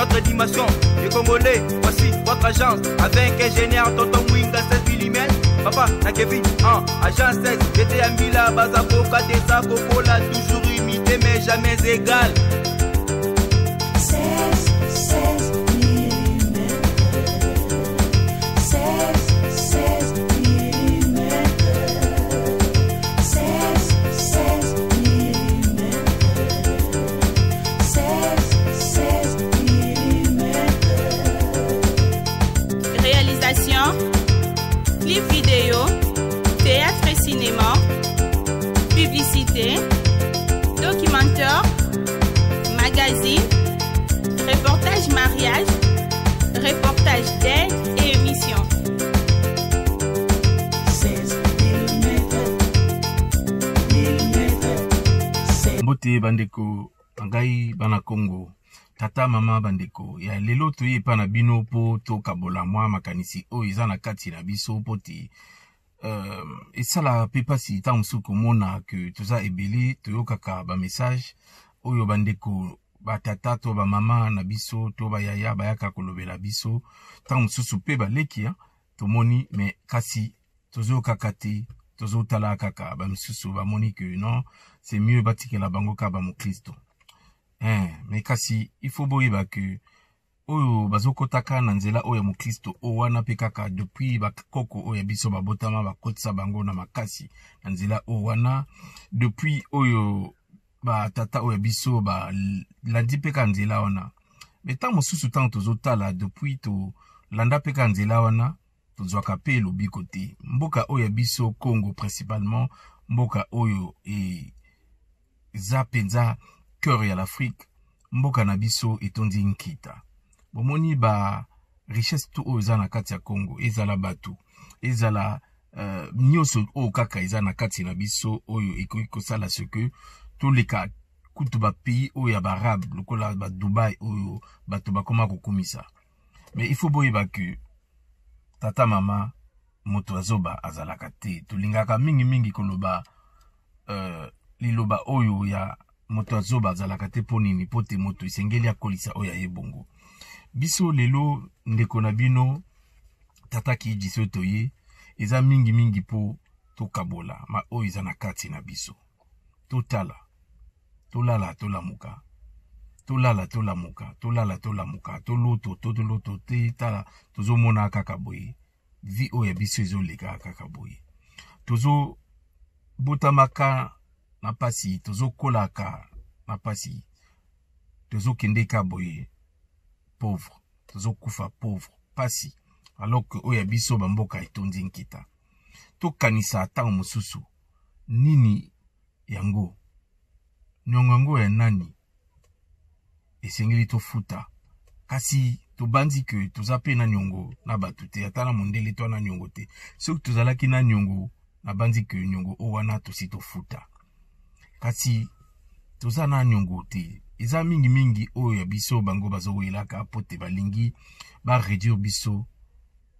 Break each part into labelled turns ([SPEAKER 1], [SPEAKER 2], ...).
[SPEAKER 1] Votre dimension, les Congolais, voici votre agence. Avec ingénieur Tonton Mwinga 16 mm. Papa, na Kevin, en agence 16, j'étais à Mila, Bazaboka, Desa, Coca-Cola, toujours imité mais jamais égal.
[SPEAKER 2] 16, 16 mm. 16, 16 mm. 16, 16 mm. 16, 16 mm.
[SPEAKER 3] Réalisation, clip vidéo, théâtre et cinéma, publicité, documentaire, magazine, reportage mariage, reportage d'aide et émission.
[SPEAKER 2] 16 mm. Mm.
[SPEAKER 4] Mbote bandeko na ngai bana Congo, tata mama bandeko ya lelo, toye epa na bino mpo tokabola mwa makanisi oyo eza na kati na biso mpo te esala mpe mpasi ntango mosusu komona ke toza ebele toyokaka bamessage oyo bandeko batata to bamama na biso to bayaya bayaka kolobela biso, ntango mosusu mpe baleki tomoni me kasi tozoyokaka te, tozotala kaka bamisusu bamoni ke non, c'est mieux batikela bango kaka bamokristo. Mais kasi il faut boyeba ke oyo bazokotaka na nzela oyo ya mokristo oyo wana mpe kaka depuis bakoko oyo ya biso babotama, bakotisa bango na makasi na nzela oyo wana. Depuis oyo batata oyo ya biso balandi mpe kaka nzela wana. Me ntango mosusu, ntango tozotala depuis tolanda mpe kaka nzela wana, tozwaka mpe lobiko te. Mboka oyo ya biso Congo principalement, mboka oyo eza mpenza cœur ya l'Afrique, mboka na biso etondi nkita. Bomoni ba richesse tout oyo eza na kati ya Congo, ezala bato, ezala nyonso oyo kaka eza na kati na biso oyo ekoki kosala ce que toleka kutu bapays oyo ya baarabe lokola badubai oyo bato bakoma kokumisa. Mais il faut boyeba ke tata mama, moto azoba azalaka te. Tolingaka mingimingi koloba liloba oyo ya moto azoba azalaka te. Mpo nini? Mpo te moto esengeli akolisa oyo aye bongo. Biso lelo, ndeko na bino tata Kiiji, so toye eza mingimingi mpo tokabola ma oyo eza na kati na biso. Totala, tolala, tolamuka, tolala, tolamuka, tolala, tolamuka, toloto to toloto te. Tala, tozomona kaka boye vie oyo ya biso ezoleka kaka boye. Tozobotamaka na pasi, tozokolaka na pasi, tozokende ka boye pauvre, tozokufa pauvre, pasi, alors que oyo ya biso bamboka etondi nkita. Tokanisa ntango mosusu nini yango, niongo yango ya nani esengeli tofuta. Kasi tobandi ke toza mpe na niongo na bato te, ata na mondele to na niongo te. Soki tozalaki na niongo, nabandi ke niongo oyo wana tosi tofuta. Kasi toza na niongo te. Eza mingimingi oyo ya biso bango bazowelaka mpo te balingi baréduire biso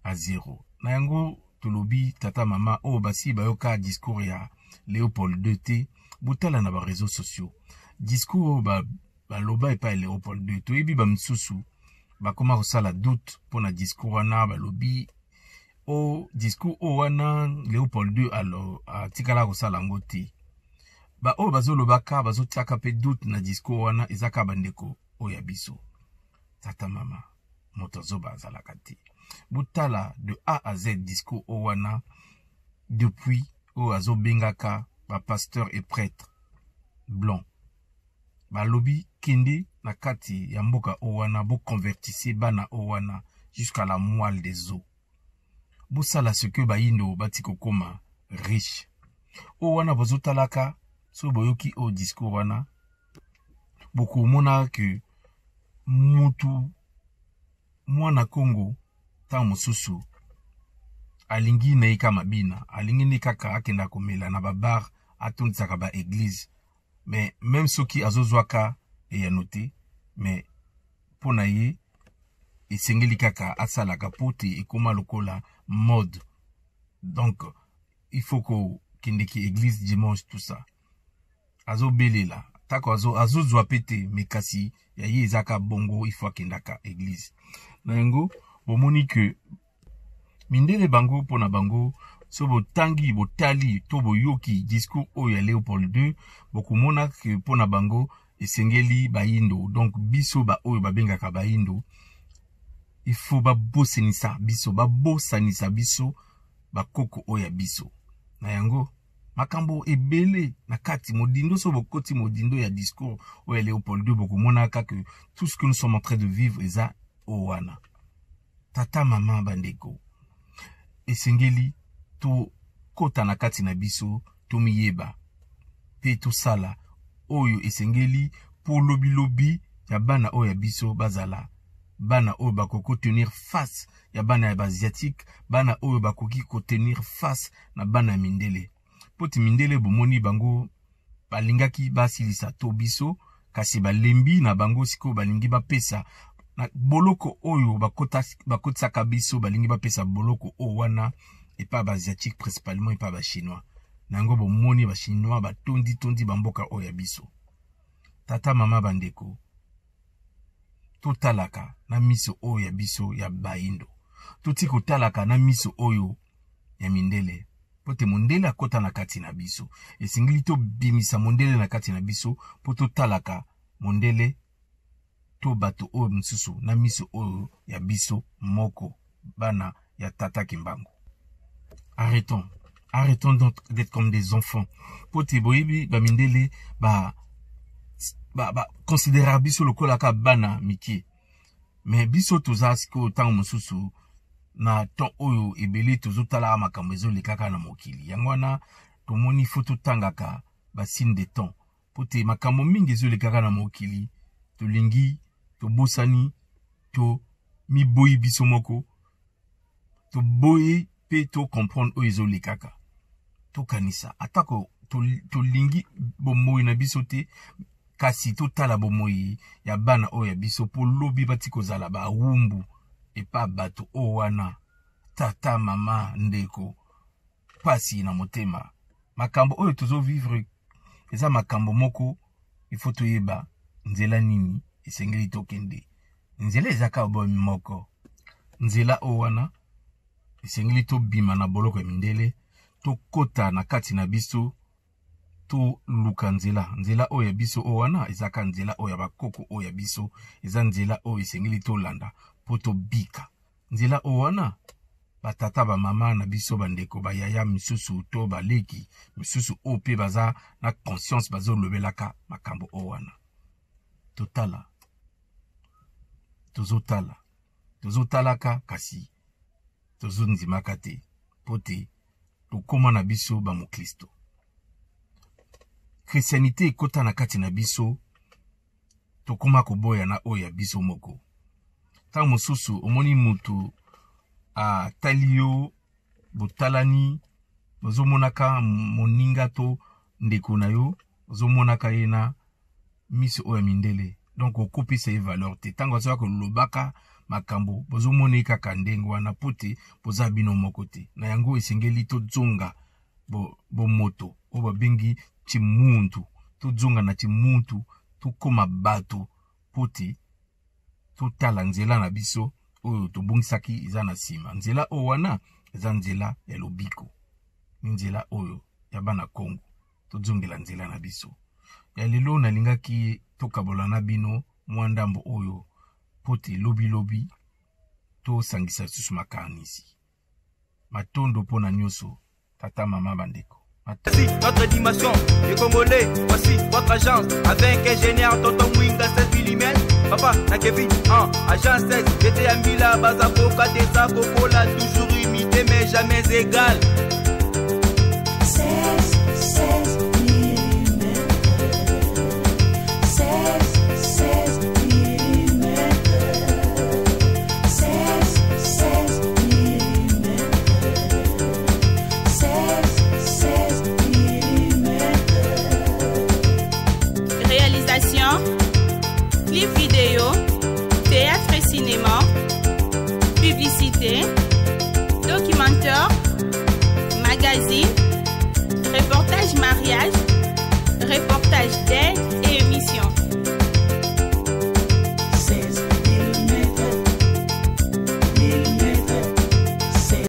[SPEAKER 4] à zéro. Na yango tolobi, tata mama oyo basi bayoka discours ya Léopold II te, botala na baréseaux sociaux discours oyo baloba epai ya Léopold II. Toyebi bamisusu bakoma kosala doute mpo na discours wana. Balobi o discours oyo wana Léopold II alo atikala kosala yango te. Baoyo bazolobaka, bazotiaka mpe doute na discours wana, eza kaka bandeko oyo ya biso. Tata mama, moto azoba azalaka te. Botala de A à Z discours oyo wana, depuis oyo azobengaka bapasteur et prêtre blanc, balobi kende na kati ya mboka oyo wana, boconvertisse bana oyo wana jusqu'à la moelle des os, bosala ce que bayindo bati kokoma riche. Oyo wana bozotalaka, soki boyoki oyo discours wana, bokomona ke mutu mwana Congo ntango mosusu alingi na ye ka mabina, alingi nde kaka akenda komela na babar, atondisaka baéglise. Mais même soki azozwaka eyano te, mais mpo na ye esengeli kaka asalaka mpo te ekóma lokola mode. Donc il faut kokendeki église dimanche, tout ça azobelela. Atako azozwa pe te, mais kasi ya ye ezaka bongo, il faut akendaka église. Na yango bomoni que mindele bango mpona bango, so botangi, botali to boyoki discours oyo ya Léopold II, bokomona ke mpona bango esengeli bayindo, donc biso ba oyo babengaka bayindo, il faut babosanisa biso, babosanisa biso bakoko oyo ya biso. Na yango makambo ebele na kati modindo, so bokoti modindo ya discours oyo ya Léopold II, bokomona kaka tout ce que nous sommes en train de vivre eza oyo wana. Tata, mama, bandeko, esengeli tokota na kati na biso, tomiyeba mpe tosala oyo esengeli mpo lobilobi ya bana oyo ya biso bazala bana oyo bakoki kotenir face ya bana ya baasiatique, bana oyo bakoki kotenir face na bana ya mindele. Mpo ti mindele bomoni bango balingaki basilisa to biso, kasi balembi na bango. Sikoyo balingi bapesa na boloko oyo bakotisaka biso, balingi bapesa boloko oyo wana epa baasiatique, principalement epa bachinois. Na yango bomoni bachinois batondi-tondi bamboka oyo ya biso. Tata, mama, bandeko, totalaka na miso oyo ya biso ya bayindo, toti kotalaka na miso oyo ya mindele, mpo te mondele akɔta na kati na biso. Esengeli tobimisa mondele na kati na biso mpo totalaka mondele to bato oyo mosusu na miso oyo ya biso moko, bana ya tata Kimbangu. Arrêtons, arrêtons donc d'être comme des enfants, po te boyebi bamindele ba ba considérera biso lokola kaka bana mike. Mais biso toza sikoyo ntango mosusu na temps oyo ebele tozotalaka makambo ezolekaka na mokili. Yango wana tomoni fo totangaka basigne de temps, po te makambo mingi ezolekaka na mokili, tolingi tobosani, to miboyi biso moko, toboyi mpe tocomprendre oyo ezolekaka. Tokanisa, atako tolingi bomoi na biso te, kasi totala bomoi ya bana oyo ya biso, mpo lobi bati kozala bawumbu epa bato oyo wana. Tata, mama, ndeko, pasi na motema. Makambo oyo tozovivre eza makambo moko il faut toyeba nzela nini esengeli tokende. Nzela eza kaka bomi moko, nzela oyo wana esengeli tobima na boloko ya mindele, tokota na kati na biso, toluka nzela. Nzela oyo ya biso oyo wana ezaka nzela oyo ya bakoko oyo ya biso, eza nzela oyo esengeli tolanda mpo tobika. Nzela oyo wana batata, bamama na biso, bandeko, bayaya misusu to baleki misusu oyo mpe baza na conscience bazolobelaka makambo oyo wana. Totala, tozotala, tozotalaka, kasi tozondimaka te, mpo te tokóma na biso bamoklisto. Christianité ekɔta na kati na biso, tokóma koboya na oyo ya biso moko. Ntango mosusu omoni mutu atali yo, botalani, ozomonaka moninga to ndeko na yo, ozomonaka ye na miso oyo ya mindele, donc okopesa ye valeur te. Ntango azoya kolobaka makambo, bozomona ye kaka ndenge wana, mpo te boza bino moko te. Na yango esengeli tozonga bomoto oyo babengi chimuntu, tozonga na chimuntu, tokóma bato, mpo te totala nzela na biso oyo tobongisaki eza na nsima. Nzela oyo wana eza nzela ya lobiko, ni nzela oyo ya bana Kongo. Tozongela nzela na biso ya lelo. Nalingaki tokabola na bino mwa ndambo oyo, mpo te lobilobi tosangisa lisusu makanisi. Matondo mpo na nyonso, tata, mama, bandeko.
[SPEAKER 1] Voici notre dimension, les Congolais, voici votre agence. Avec ingénieur Tonton Mwinga 16 mm, papa na Kevin 1, agence 16, j'étais à Mila, Bazako, Kadesa, Kokola, toujours imité mais jamais égal.